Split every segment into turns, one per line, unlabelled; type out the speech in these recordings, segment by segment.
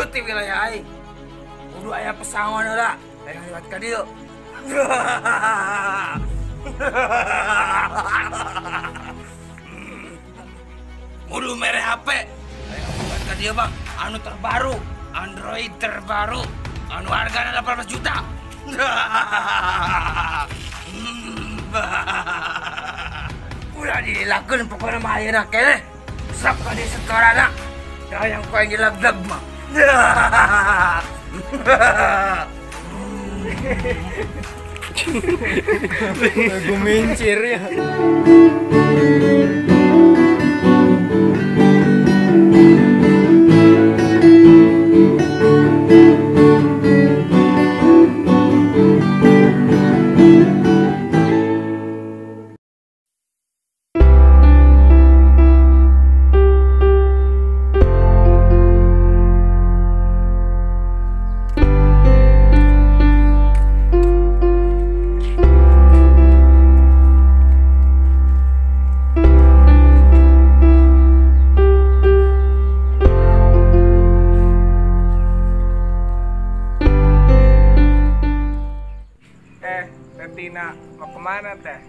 ti wilayah aing. Kudu aya pesangon heula, hayang liwat ka dieu. Kudu mere HP. Hayang liwat ka dieu mah anu terbaru, Android terbaru, anu hargana 18 juta. Ulah dilakukan pokoknya mah ayeuna keneh. Sok ka dieu setorana. Da yang ku aing dilegleg mah.
Gumincir ya. Tina, mau kemana teh?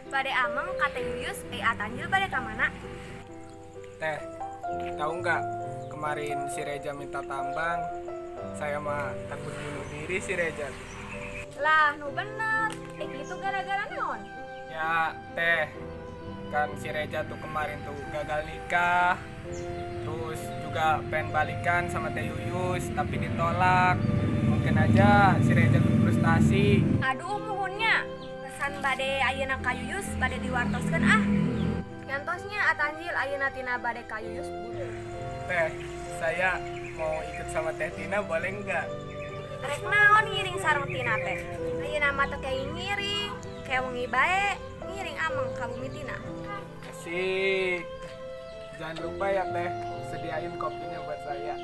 Bade ameng kata Yuyus, Atanjil bade kemana?
Teh, tahu nggak kemarin si Reja minta tambang, saya mah takut bunuh diri si Reja.
Lah, nu bener, itu gara-gara naon?
Ya, teh, kan si Reja tuh kemarin tuh gagal nikah, terus juga pengen balikan sama Teh Yuyus, tapi ditolak. Mungkin aja si Reja tuh frustasi.
Aduh, muhunnya. Pesan bade ayeuna ka Yuyus bade diwartoskeun ah. Ngantosnya Atanjil ayeuna Tina bade ka Yuyus bunuh.
Teh, saya mau ikut sama Teh Tina boleh enggak?
Rek naon ngiring sareng Tina teh? Ayeuna mah teh kayak ngiring, kayak wengi bae, ngiring ameng ka bumi Tina.
Asik. Jangan lupa ya Teh, sediain kopinya buat saya.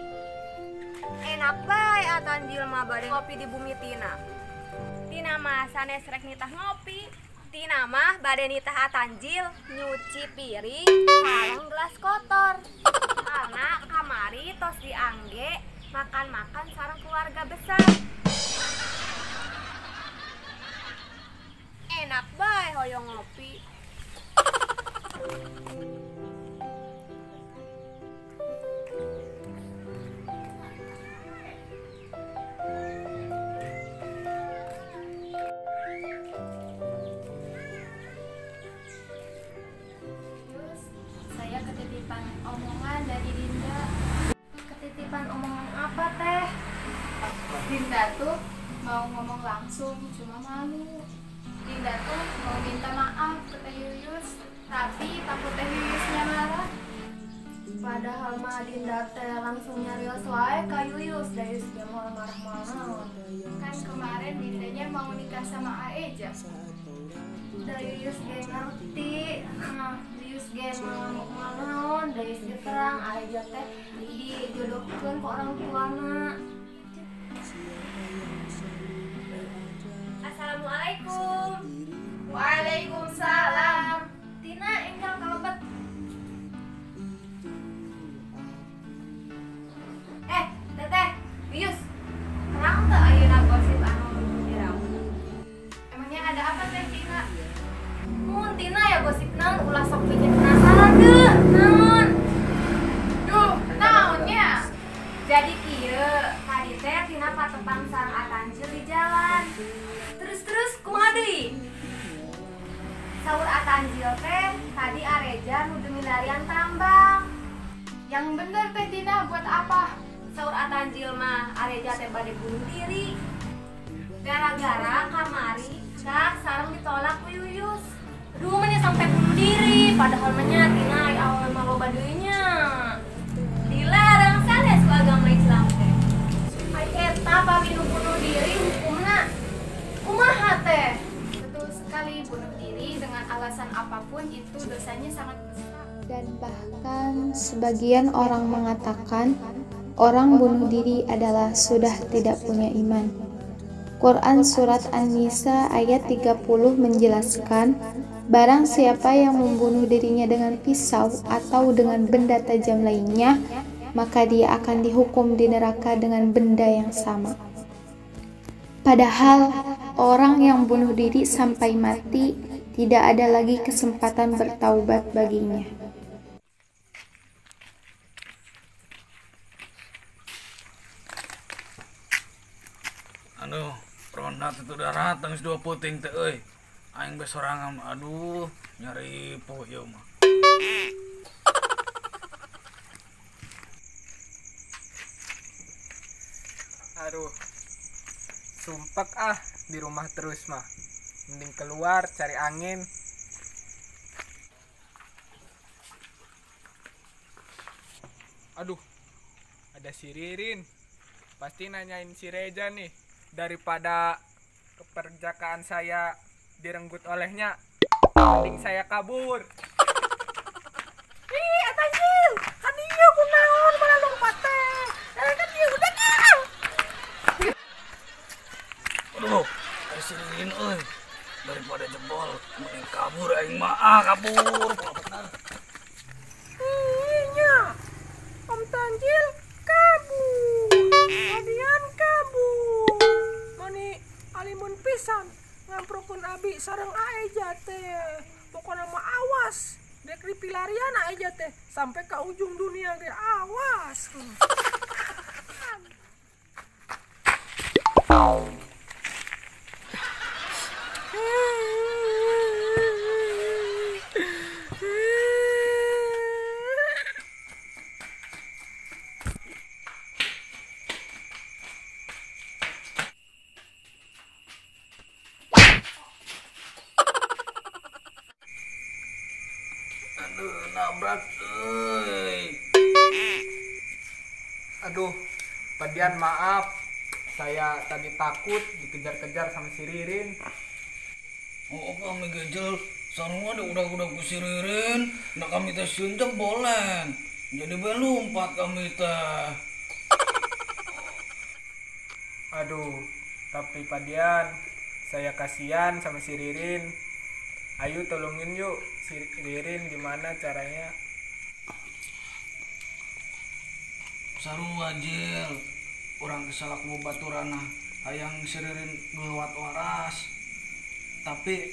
Enak bae Atanjil mah bade ngopi di bumi Tina. Tina mah sanes rek nitah ngopi. Tina mah bade nitah Atanjil nyuci piring sareng gelas kotor. Karena kamari tos diangge makan-makan sareng keluarga besar. Enak bae hoyong ngopi.
Ketitipan omongan dari Dinda.
Ketitipan omongan apa teh?
Dinda tuh mau ngomong langsung, cuma malu. Dinda tuh mau minta maaf ke Teh Yuyus, tapi takut Teh Yuyusnya marah.
Padahal mah Dinda teh langsung nyarios wae ka Yuyus, da Yuyus ge moal marah-marah.
Kan kemarin Dindanya mau nikah sama Aeja.
Da Yuyus ge ngerti. Nah, Yuyus ge mau naon, da Yuyus ge terang Aeja teh dijodohkeun ku orang tuana. Assalamualaikum.
Waalaikumsalam.
Tina enggal kalebet. Teteh, Yuyus. Terang teu ayeuna gosip anu viral?
Emangnya ada apa Teh Tina?
Mun Tina ya gosip naon ulah sok bikin penasaran deh. Naon?
Duh, naonnya?
Jadi kieu, tadi teh Tina patepang sareng Atanjil di jalan. Terus-terus kumaha deui? Saur Atanjil teh tadi Areja nuju milarian tambang.
Yang bener Teh Tina, buat apa?
Saur Atanjil mah Areja teh bade bunuh diri. Gara-gara kamari tah sareng ditolak ku Yuyus. Aduh, mah sampai bunuh diri, padahal mah nya Tina ai awewe mah loba deui nya. Dilarang sanes ku agama Islam teh. Ai eta pami nu bunuh diri hukumna kumaha teh?
Betul sekali, bunuh diri dengan alasan apapun itu dosanya sangat besar.
Dan bahkan sebagian orang mengatakan orang bunuh diri adalah sudah tidak punya iman. Quran Surat An-Nisa ayat 30 menjelaskan, barang siapa yang membunuh dirinya dengan pisau atau dengan benda tajam lainnya, maka dia akan dihukum di neraka dengan benda yang sama. Padahal orang yang bunuh diri sampai mati tidak ada lagi kesempatan bertaubat baginya.
Aduh, ronda itu darat tangis dua puting teh euy. Aing be sorangan, aduh, nyari poe ieu mah.
Aduh, sumpek ah di rumah terus mah. Mending keluar cari angin. Aduh, ada si Ririn. Pasti nanyain si Reja nih. Daripada keperjakaan saya direnggut olehnya, mending saya kabur.
Ih, atajil, kan iya kunaon malah lompat teh. Kan iya udah kan.
Aduh, ada si Ririn euy. Daripada jebol, mending kabur aing mah, ah, kabur. Bener.
Iya, Om Tanjil kabur. Kadian kabur. Mani alimun pisan ngamprokun abi sareng Aeja teh. Pokona mah awas, dek dipilarian Aeja teh sampai ke ujung dunia ge awas.
Aduh, nabrak euy.
Aduh, Padian maaf. Saya tadi takut dikejar-kejar sama si Ririn.
Oh, kami gejel sarua udah ku si Ririn, nah kami teh sieun jebolen. Jadi be lompat kami teh.
Aduh, tapi Padian, saya kasihan sama si Ririn. Ayo tolongin yuk si Ririn, gimana caranya?
Sarua jil, urang kesalak baturana hayang si Ririn ngeuwat waras. Tapi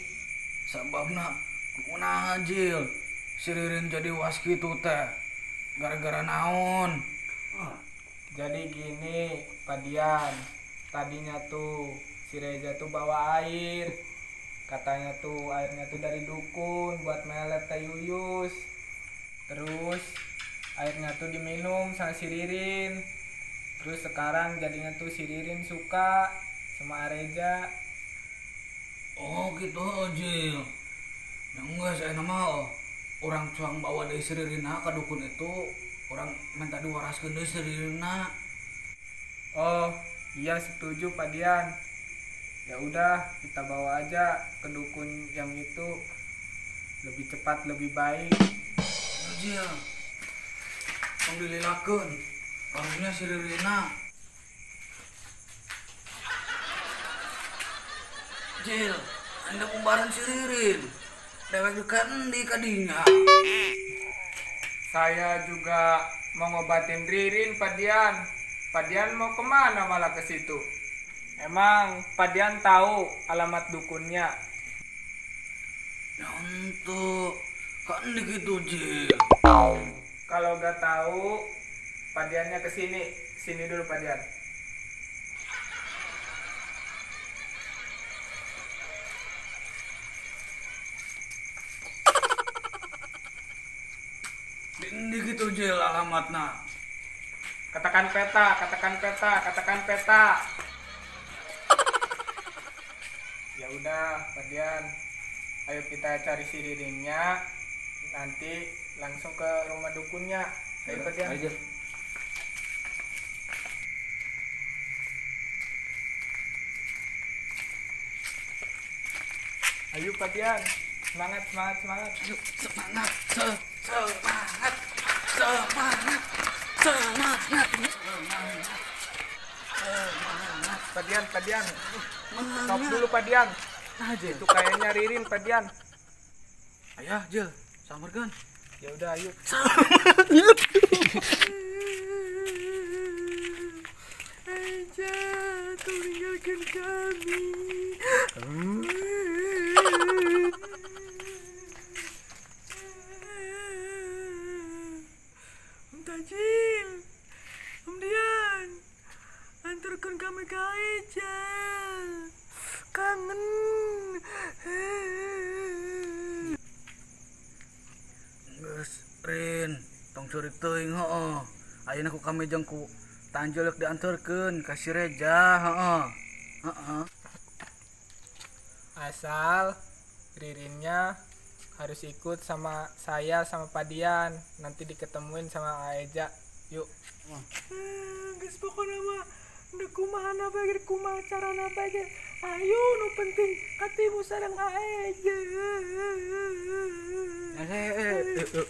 sababna kunaha jil si Ririn jadi was kitu teh gara-gara naon?
Jadi gini, Padian, tadinya tuh si Reza tuh bawa air. Katanya tuh airnya tuh dari dukun buat melet Teh Yuyus. Terus airnya tuh diminum sama si Ririn. Terus sekarang jadinya tuh si Ririn suka sama Reza.
Oh gitu Jil. Ya enggak, saya nama orang cuang bawa dari si Ririna ke dukun itu, orang minta diwaraskeun deui si Ririna.
Oh iya, setuju Padian. Ya udah, kita bawa aja ke dukun yang itu, lebih cepat lebih baik.
Jil, tong dililakeun, karunya si Ririna. Jil, anda umbaran si Ririn. Dewek dekat endi kadinya.
Saya juga mau ngobatin Ririn, Padian. Padian mau kemana malah ke situ? Emang Padian tahu alamat dukunnya?
Nyantuk, kan endi gitu, Jil.
Kalau gak tahu, Padiannya ke sini. Sini dulu Padian.
Endi gitu Jil alamatna.
Katakan peta, katakan peta, katakan peta. Ya udah, Padian. Ayo kita cari si Ririnnya. Nanti langsung ke rumah dukunnya. Ayo Padian.
Ayo.
Ayo Padian. Semangat, semangat, semangat.
Ayo, semangat, semangat, semangat, semangat, semangat, semangat.
Padian, Padian. Stop dulu Padian.
Nah, Jil.
Itu kayaknya Ririn, Padian.
Ayo, Jil, sambarkan.
Ya udah, ayo.
Semangat. Sakit teuing heeh. Ayeuna ku kami jeung ku Tanjil rek dianterkeun ka si Reja heeh. Heeh.
Asal Ririnnya harus ikut sama saya sama Padian, nanti diketemuin sama Aeja. Yuk.
Geus pokona mah deuk kumaha bae ge kumaha carana bae ge. Ayo nu penting katimu sareng Aeja.
Yuk yuk yuk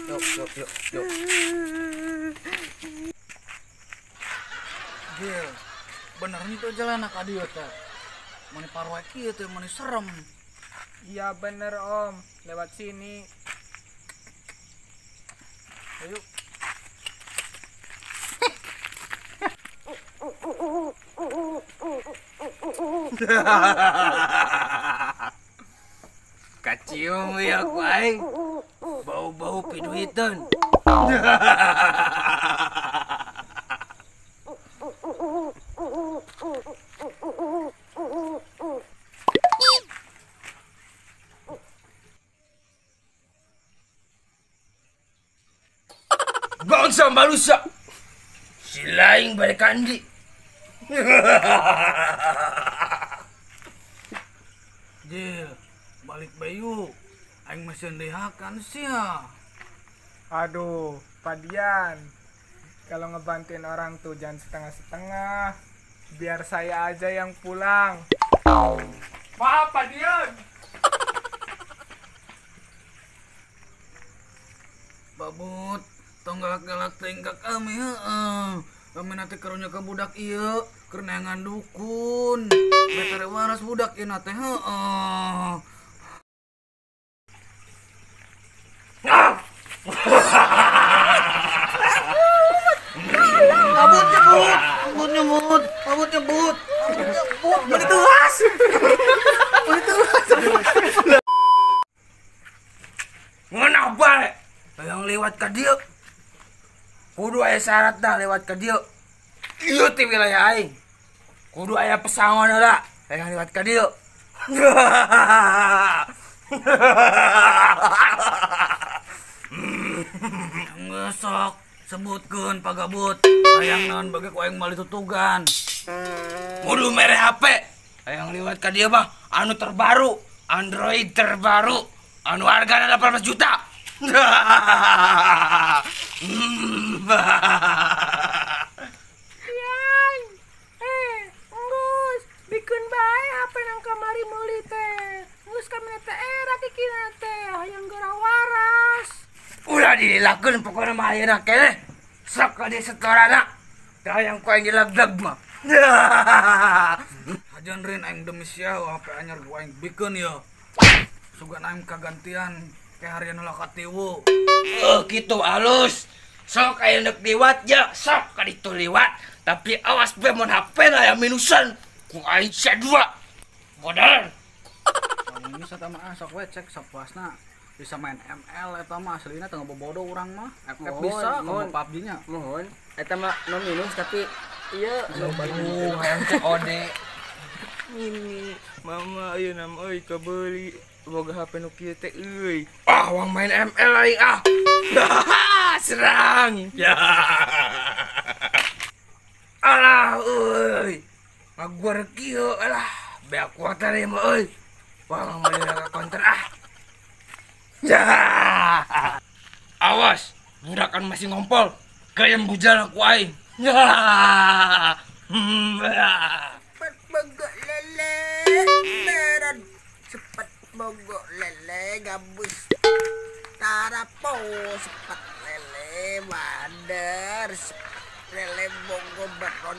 yuk yuk yuk. Gil, bener itu jalan ka dieu teh. Mani parwe kieu teh mani serem.
Iya bener Om, lewat sini. Ayo.
Kacium ya ku aing. Bau-bau piduiteun. Bangsa manusia, si lain balik kandi.
Jil, balik bayu, aing mesin dihakan sia.
Aduh, Padian, kalau ngebantuin orang tuh jangan setengah-setengah. Biar saya aja yang pulang. Maaf, Padian.
Babut, tong galak-galak teuing ka kami heeh. Kami nanti karunya ka budak ieu, keur neangan dukun. Betere waras budak ieu na teh heeh. Babut nyebut, babut nyebut, babut nyebut, babut nyebut, meuni teuas. Meuni teuas.
Ngeunah bae. Hayang lewat ka dieu. Kudu aya syarat dah lewat ka dieu. Ieu teh wilayah aing. Kudu aya pesangon heula hayang lewat ka dieu.
Geus sok sebutkeun pagabut. Hayang naon bage ku aing meuli tutugan.
Kudu mere HP. Hayang lewat ka dieu mah anu terbaru, Android terbaru, anu hargana 18 juta.
Yan, enggeus, bikeun bae HP nang kamari meuli teh. Geus kami teh era kikina teh hayang geura waras.
Ulah dilakeun pokona mah ayeuna keneh. Sok ka dieu setorana. Teu hayang ku aing dilegleg mah.
Hajan Rin aing demi sia HP anyar ku aing bikeun ye. Sugan aing kagantian kayak harian ulah katiwu.
Gitu halus. Sok aya neuk liwat ya, sok ka ditu liwat. Tapi awas be mun HP na aya minusan. Ku aing sia dua. Modal.
Ini sata mah sok we cek sapuasna bisa main ML eta mah aslina teu ngabobodo urang mah. FF bisa komo PUBG nya.
Mohon eta mah no minus tapi ieu
hayang COD. Ini mama ayeuna mah euy kabeuli boga HP nu kieu teh euy. Ah, wang main ML aing ah. Serang. Ya. Alah euy. Ngaguar kieu alah, beak kuota deui mah euy. Wang meuli ka konter ah. Ya. Awas, budak kan masih ngompol. Gayam bujal ku aing. Ya.
Cepat bogok lele, meron. Cepat bogok lele gabus. Tarapo cepat lele wader. Cepat lele bogo beron.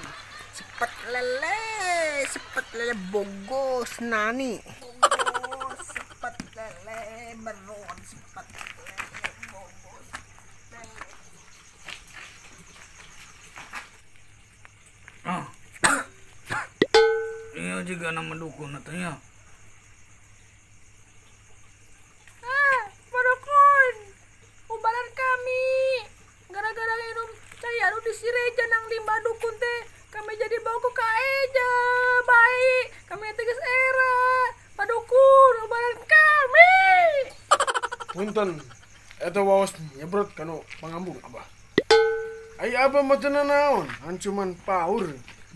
Cepat lele bogo senani. Bogo cepat lele beron. Cepat lele bogo.
Ah. Iya juga nama dukun katanya.
Ah, Pak Dukun, ubaran kami gara-gara minum cai anu disireja nang limbah dukun teh kami jadi bau ku kaeja baik kami teh geus era. Pak Dukun, ubaran kami.
Punten, Eta waos nyebrot kanu pangambung abah. Ai abah mah teu nanaon, han cuman paur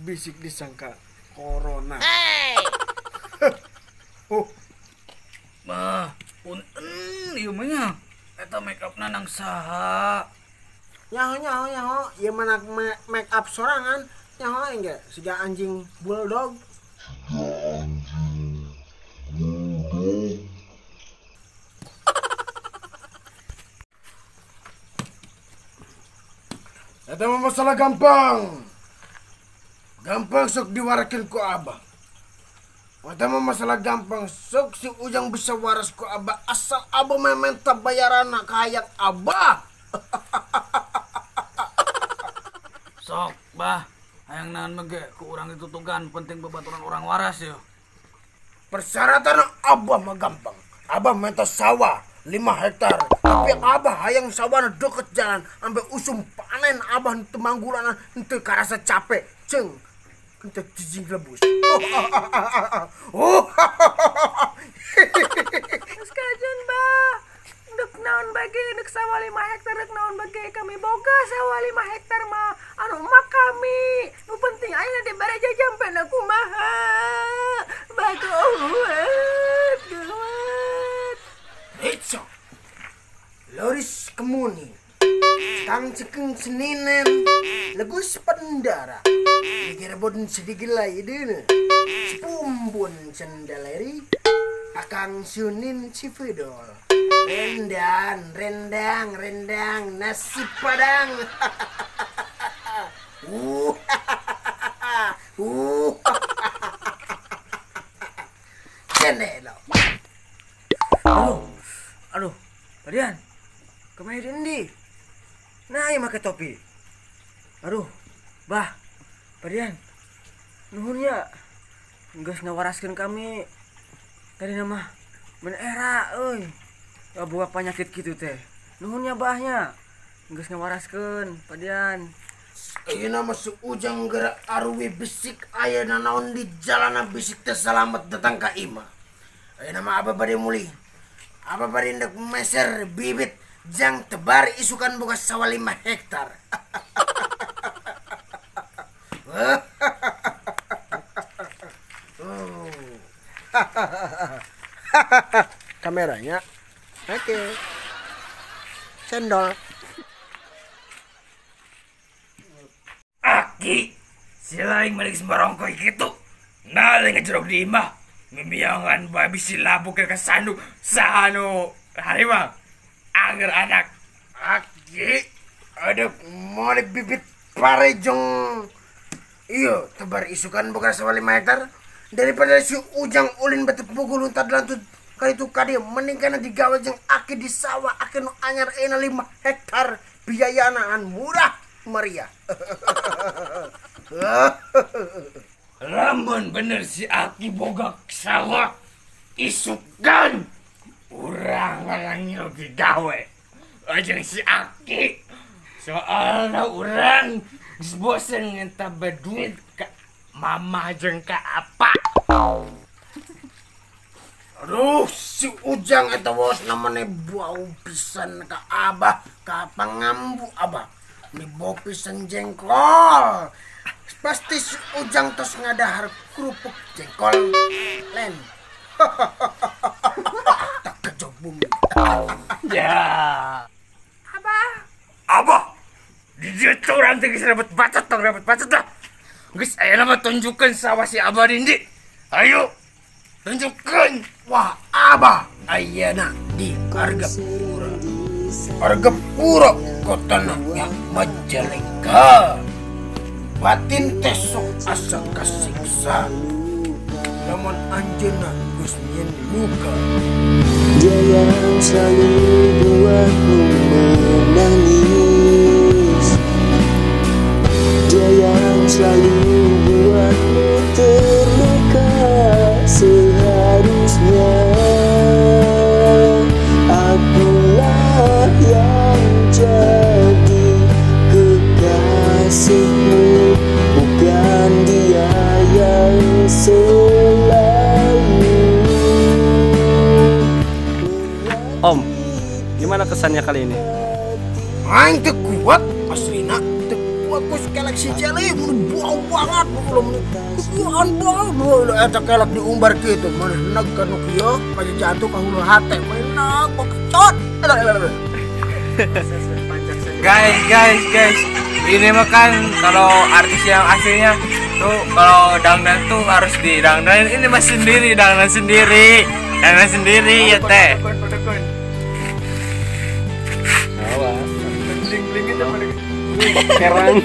bisik disangka corona.
Hey.
Oh.
Bah, punten ieu mah nya. Eta make up nang saha?
Nyaho nyaho nyaho, ieu mah make up sorangan. Nyaho aing ge siga anjing bulldog.
Eta mah masalah gampang. Gampang sok diwarakeun ku abah. Eta mah masalah gampang sok si Ujang bisa waras ku abah asal abah menta bayaranna ka hayang abah.
Sok bah, hayang naon mah ge ku urang ditutugan penting babaturan urang waras yeuh.
Persyaratan abah mah gampang. Abah minta sawah 5 hektar. Tapi abah hayang sawahna deket jalan sampai usum panen abah henteu manggulana henteu karasa capek. Ceung henteu jijing lebus. Oh.
Geus kajen bah. Dek naon bage dek sawah 5 hektar dek naon bage kami boga sawah 5 hektar mah anu mah kami. Nu penting ayeuna dibere jajan pena kumaha. Bageuet geuet.
Eco. Loris kemuni. Kang cekeng seninen. Legus pendara. Digerebon sedikit lagi dene. Sepumbun cendaleri. Akang Sunin Cividol. Rendang, rendang, rendang, nasi padang. Cendelo.
Aduh, aduh, Padian, kemarin di, nah ya make topi. Aduh, bah, Padian, nuhunnya, geus ngawaraskeun kami. Tadi nama men era, euy, buak penyakit gitu teh. Nuhunnya bahnya, geus ngawaraskeun, Padian.
Ayeuna mah si Ujang geura aruwi bisik aya nanaon di jalana bisik teh salamet datang ka imah. Ayeuna mah abah bade mulih. Abah bade ndek meser bibit jang tebar isukan boga sawah 5 hektar.
Oh. Kameranya. Oke. Cendol.
Aki, si lain balik sembarongkoi gitu. Nah, ngejerok di imah. Ngemiangan babi si labuk ke kesanu. Sanu. Harimau. Anger anak.
Aki, ada mau bibit parejong. Iya, tebar isukan bukan sawah 5 hektar. Daripada si Ujang ulin batu pukul luntat lantut kali itu kadi mending kana digawe jeung aki di sawah aki nu anyar euna 5 hektar biayana murah meriah.
Lamun bener si aki boga sawah isukan urang ngalangil digawe jeung si aki soalna urang geus bosen ngenta duit ka mama jeung ka apa.
Aduh, si Ujang eta bos namanya bau pisan ka abah, ka pangambu abah. Ini bau pisan jengkol. Pasti si Ujang tos ngadahar kerupuk jengkol. Len. Tak kejok bumi.
Ya.
Abah.
Abah. Di dieu teh urang teh geus rebut bacot tong rebut bacot dah. Geus ayeuna mah tunjukkeun sawah si Abah dindi. Ayo. Tunjukkeun.
Wah, Abah ayeuna di Argapura. Argapura kotana nya Majalengka. Batin teh sok asa kasiksa. Lamun anjeunna geus nyieun luka.
Dia yang selalu buatmu menangis. Dia yang selalu buatmu terluka. Seharusnya akulah yang jadi kekasihmu, bukan dia yang selalu.
Om, gimana
kesannya kali ini?
Aing teu kuat aslina, teu kuat ku kelek si Jeli, mun bau banget mun kuan bau eta kelek diumbar kitu, maneh neg ka nu kieu paje jatuh ka hulu hate, maneh bokcot.
Guys, guys, guys, ini mah kan kalau artis yang aslinya tuh kalau dangdan tuh harus didangdanin, ini mah sendiri dangdan sendiri. Dangdan sendiri ya teh.
Awas. Kerang.